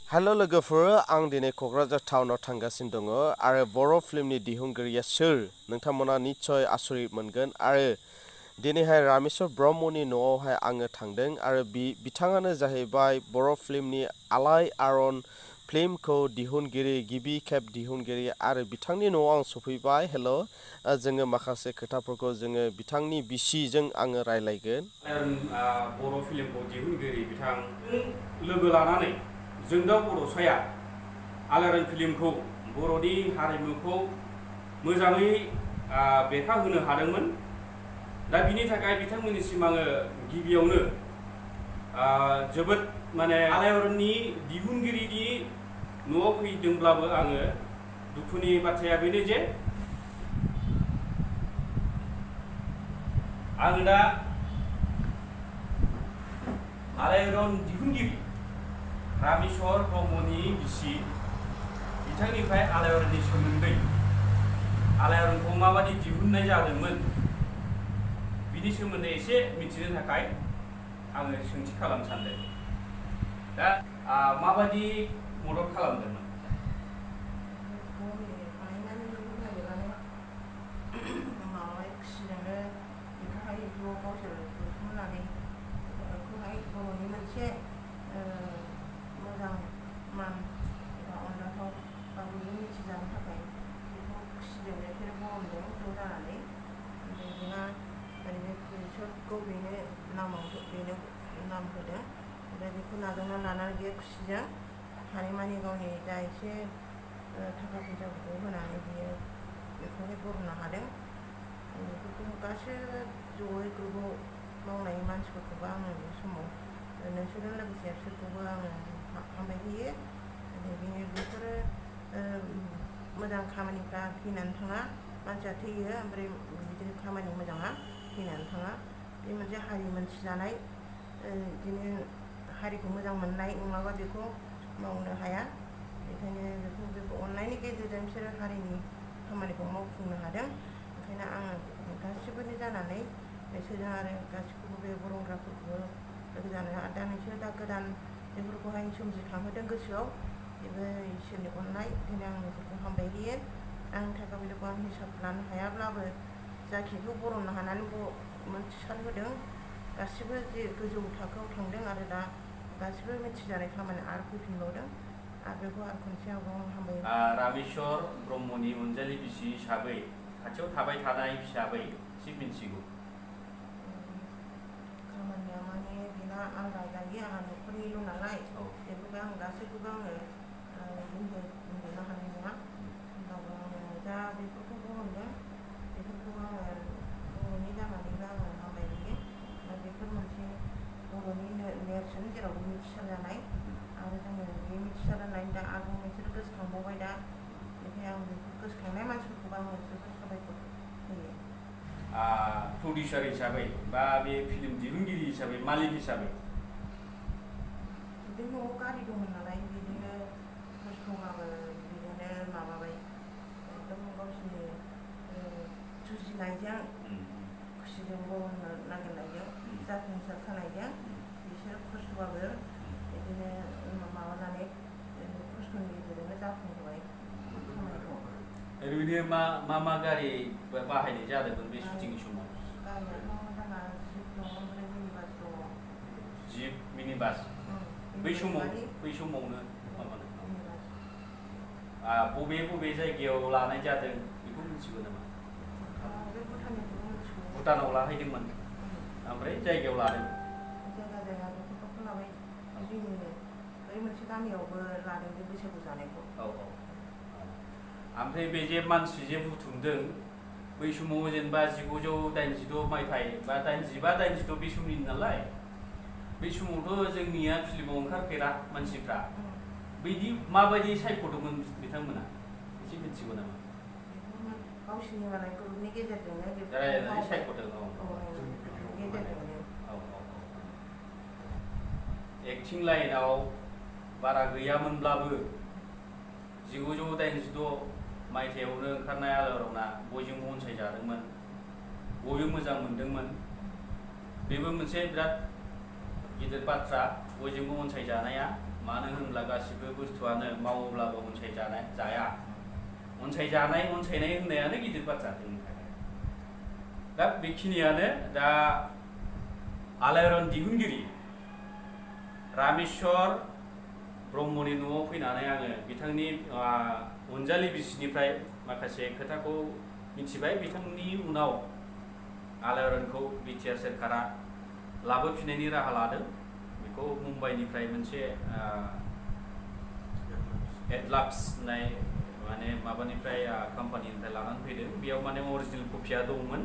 हेल' लोगोफोर आं दिनै क'क्राझार टाउनाव थांगासिनो दङ आरो बर' फिल्मनि दिहुनगिरिया सोर नोंथांमोना निस्सय आसरित मोनगोन आरो दिनैहाय रामेश्वर ब्रह्मनि न'आवहाय आङो थांदों आरो बिथाङानो जाहैबाय बर' फिल्मनि आलायारन फिल्मखौ दिहुनगिरि गिबि खेब दिहुनगिरि आरो बिथांनि न'आव आं सफैबाय हेल' जोङो माखासे खोथाफोरखौ जोङो बिथांनि बिसिजों आङो रायलायगोन बर' फिल्मखौ दिहुनगिरि बिथां लोगो लानानै जों दा बड'साया आलायारन फिल्मखौ बर'नि हारिमुखौ मोजाङै बेरखांहोनो हादोंमोन। दा बिनि थाखाय बिथांमोननिसिम आङो गिबियावनो जोबोद आलायारननि दिहुनगिरिनि न'आव फैदोंब्लाबो आङो दुखुनि बाथ्राया बेनो जे आङो दा आलायारन दिहुनगिरि रामेश्वर ब्रह्मनि बिसि बिथांनिफ्राय आलायारननि सोमोन्दै आलायारनखौ माबादि दिहुननाय जादोंमोन बिनि सोमोन्दै एसे मिथिनो थाखाय आङो सोंथि खालामनो सानदों। दा माबादि मदद खालामदोंमोन? बर'नि मोनसे मोजां मान एबा अनजाथाव बा बयबो मिथिजानो थाखाय बेखौ खुसिजोंनो बिसोरो बर'जों ज' जानानै बेहा ओरैनो बिसोरखौ बेनो नाम होदों आरो बेखौ नाजावना लानानै बे खुसिजों हानायमानि गावनि जा एसे थाखा फैसाफोरखौ होनानै बियो बेखौहाय बर'नो हादों। बेफोरखौ गासैबो जयै ग्रुपाव मावनाय मानसिफोरखौबो आङो बे समाव नोंसोरजों लोगोसे बिसोरखौबो आङो हामबायहोयो। बेफोरो मोजां खामानिफ्रा फैनानै थाङा, मानसिया थैयो ओमफ्राय बिदिनो खामानि मोजाङा फैनानै थाङा। बे मोनसे हारि मोनथिजानाय बिदिनो हारिखौ मोजां मोननाय नङाबा बेखौ मावनो हाया। बेखायनो बेखौ अननायनि गेजेरजों बिसोरो हारिनि खामानिखौ मावफुंनो हादों। ओंखायनो आङो गासिबोनि जानानै बिसोरजों आरो गासिखौबो बे बर'ग्राफोरखौबो लोगो जानो दा नोंसोर दा गोदान बेफोरखौहाय सोमजिखांहोदों गोसोआव बेबो इसोरनि अननाय। ओंखायनो आं नोंसोरखौ हामबाय होयो। आंनि थाखा फैसाखौ आं हिसाब लानो हायाब्लाबो जाखिखौ बर'नो हानानै मोनथिसारहोदों गासिबो जे गोजौ थाखोआव थांदों आरो दा गासिबो मिथिजानाय खामानि आरो फैफिनबावदों आरो बेखौ आरो खनसे आं हामबाय रामेश्वर ब्रह्मनि अनजालि बिसि हिसाबै खाथियाव थाबाय थानाय हिसाबै एसे मिथिगौ। खामानिया माने बेना आलादा जायो, आंहा न'खरनिल' नालाय बेफोरखौ आं गासैखौबो आङो बुंजोबनो हानाय नङा। होमब्लाबो आङो दा बेफोरखौ बुंहरदों बेफोरखौ आङो बर'नि जानानैबो आङो हामबाय होयो। बेफोर मोनसे बर'नि नेरसोन जेरावबो मिथिसारजानाय आरो जोङो बे मिथिसारजानाय दा आगुं नोंसोर गोसोखांबावबाय दा बेखायनो आं बेफोर गोसोखांनाय मानसिफोरखौबो आङो जोबोद साबायखर होयो। प्रडिउसार हिसाबै बा बे फिल्म दिहुनगिरि हिसाबै मालिक हिसाबै बिदिनो न'आव गारि दंमोन नालाय बिदिनो खस्थ'बाबो बिदिनो माबाबाय एकदम गावसोरनि जुजिनायजों खुसिजों बर'नो नागिरनायजों जाफुंसार खानायजों बिसोरो खस्थ'बाबो बिदिनो माबानानै खस्थ'नि गेजेरजोंनो जाफुंहोबाय खामानिखौ। ओरैनो मा गारि बाहायनाय जादोंमोन बे शुटिंनि समाव? गारियाथ' जोंहा जिप दङ, ओमफ्राय मिनि बास दङ। जिप मिनि बास बै समावनो बबे जायगायाव लानाय जादों बेखौ मिथिगौ नामा? बे भुटाननिखौबो मिथिगौ। भुटानाव लाहैदोंमोन ओमफ्राय जायगायाव लादों? जायगा बेफोरखौ लाबाय जोंनि बै मोनसे गामियावबो लादों बे बैसागु जानायखौ। ओमफ्राय बे जे मानसि जे बुथुमदों बै समाव जेनेबा 1986 मायथाइ बा 85-86 बे समनि नालाय बै समावथ' जोंनिया फिल्माव ओंखारफेरा मानसिफ्रा बिदि माबायदि सायख'दोंमोन बिथांमोना एसे मिथिगौ नामा? गावसोरनि मालाय ग्रुपनि गेजेरजोंनो रायज्लायनानै सायख'दों। एक्टिं लाइनाव बारा गैयामोनब्लाबो 1986 मायथाइयावनो ओंखारनाय आलायारना बयजोंबो अनसायजादोंमोन, बयबो मोजां मोनदोंमोन। बेबो मोनसे बिराद गिदिर बाथ्रा बयजोंबो अनसायजानाया मानो होनब्ला गासिबो बुस्थुआनो मावोब्लाबो जाया अनसायनाय होननायानो गिदिर बाथ्रा जोंनि थाखाय। दा बेखिनियानो दा आलायारन दिहुनगिरि रामेश्वर ब्रह्मनि न'आव फैनानै आङो बिथांनि अनजालि बिसिनिफ्राय माखासे खोथाखौ मिथिबाय। बिथांनि उनाव आलायारनखौ बिटिआर सोरखारा लाबोफिननायनि राहा लादों। बेखौ मुम्बाइनिफ्राय मोनसे एटलास होननाय माने माबानिफ्राय कम्पानिनिफ्राय लानानै फैदों। बेयाव माने अरिजिनेल कपिया दंमोन।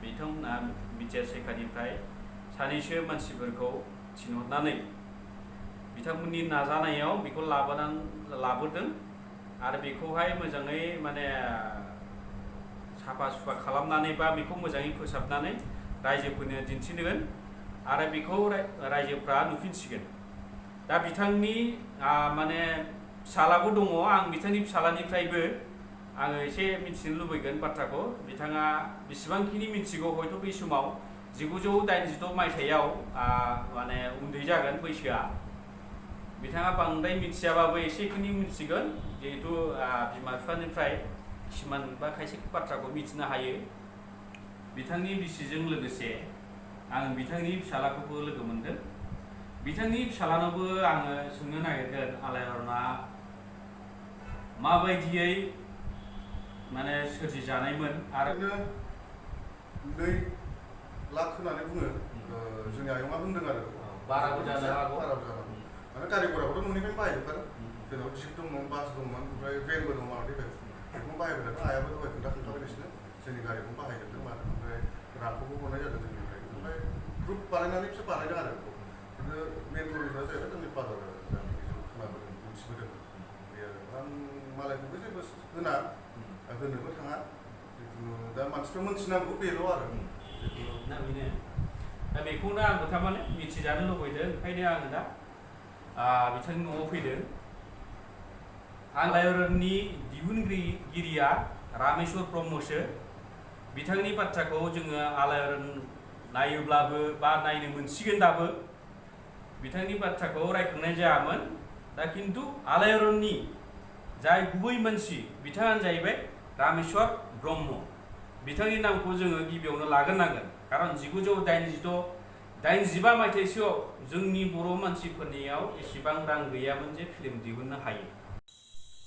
बिथांमोना बिटिआर सोरखारनिफ्राय सानैसो मानसिफोरखौ थिनहरनानै बिथांमोननि नाजानायाव बेखौ लाबोदों आरो बेखौहाय मोजाङै माने साफा सुफा खालामनानै बा बेखौ मोजाङै फोसाबनानै रायजोफोरनो दिन्थिगोन आरो बेखौ रायजोफ्रा नुफिनसिगोन। दा बिथांनि माने फिसालाबो दङ। आं बिथांनि फिसालानिफ्रायबो आङो एसे मिथिनो लुबैगोन बाथ्राखौ। बिथाङा बेसेबांखिनि मिथिगौ हयथ' बै समाव 1986 मायथाइयाव माने उन्दै जागोन बैसोआ। बिथाङा बांद्राय मिथियाबाबो एसेखिनि मिथिगोन जिहेथु बिमा बिफानिफ्राय किसुमान बा खायसे बाथ्राखौ मिथिनो हायो। बिथांनि बिसिजों लोगोसे आं बिथांनि फिसालाखौबो लोगो मोनदों। बिथांनि फिसालानावबो आङो सोंनो नागिरगोन आलायारना माबायदियै माने सोरजिजानायमोन आरो 2 लाख होननानै बुङो। जोंनि आयंआ बुंदों आरो बाराबो जानो हागौ। माने गारि घराखौथ' न'निफ्रायनो बाहायजोबखादों। जेनेबा जिप दंमोन, बास दंमोन, ओमफ्राय भेनबो दं मारुति भेन। बेखौनो बाहायबाय थादों। आइयाबो दहाय खोन्थाबाय बिसोरनो जोंनि गारिखौनो बाहायजोबदों मानो। ओमफ्राय रांखौबो हरनाय जादों जोंनिफ्राय। ओमफ्राय ग्रुप बानायनानै बिसोर बानायदों आरो बेखौ। मेन रिजनआ जाहैबाय जोंनि फादार आरो जों खोनाबोदों मिथिबोदों बे आरो। आं मालायखौबो जेबो होनोबो थाङा। जिखुनु दा मानसिफ्रा मोनथिनांगौ बेल' आरो। ना बेनो। दा बेखौनो आंबो थारमाने मिथिजानो लुबैदों। ओंखायनो आङो दा बिथांनि न'आव फैदों। आलायारननि दिहुनगिरिया रामेश्वर ब्रह्मसो। बिथांनि बाथ्राखौ जोङो आलायारन नायोब्लाबो बा नायनो मोनसिगोन दाबो। बिथांनि बाथ्राखौ रायखांनाय जायामोन। दा खिन्थु आलायारननि जाय गुबै मानसि बिथाङानो जाहैबाय रामेश्वर ब्रह्म। बिथांनि नामखौ जोङो गिबियावनो लाग्रोनांगोन। खारन 1985 मायथाइसोआव जोंनि बर' मानसिफोरनियाव एसेबां रां गैयामोन जे फिल्म दिहुननो हायो।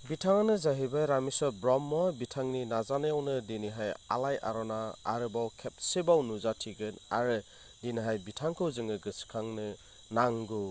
बिथाङानो जाहैबाय रामेश्वर ब्रह्म। बिथांनि नाजानायावनो दिनैहाय आलायारना आरोबाव खेबसेबाव नुजाथिगोन आरो दिनैहाय बिथांखौ जोङो गोसोखांनो नांगौ।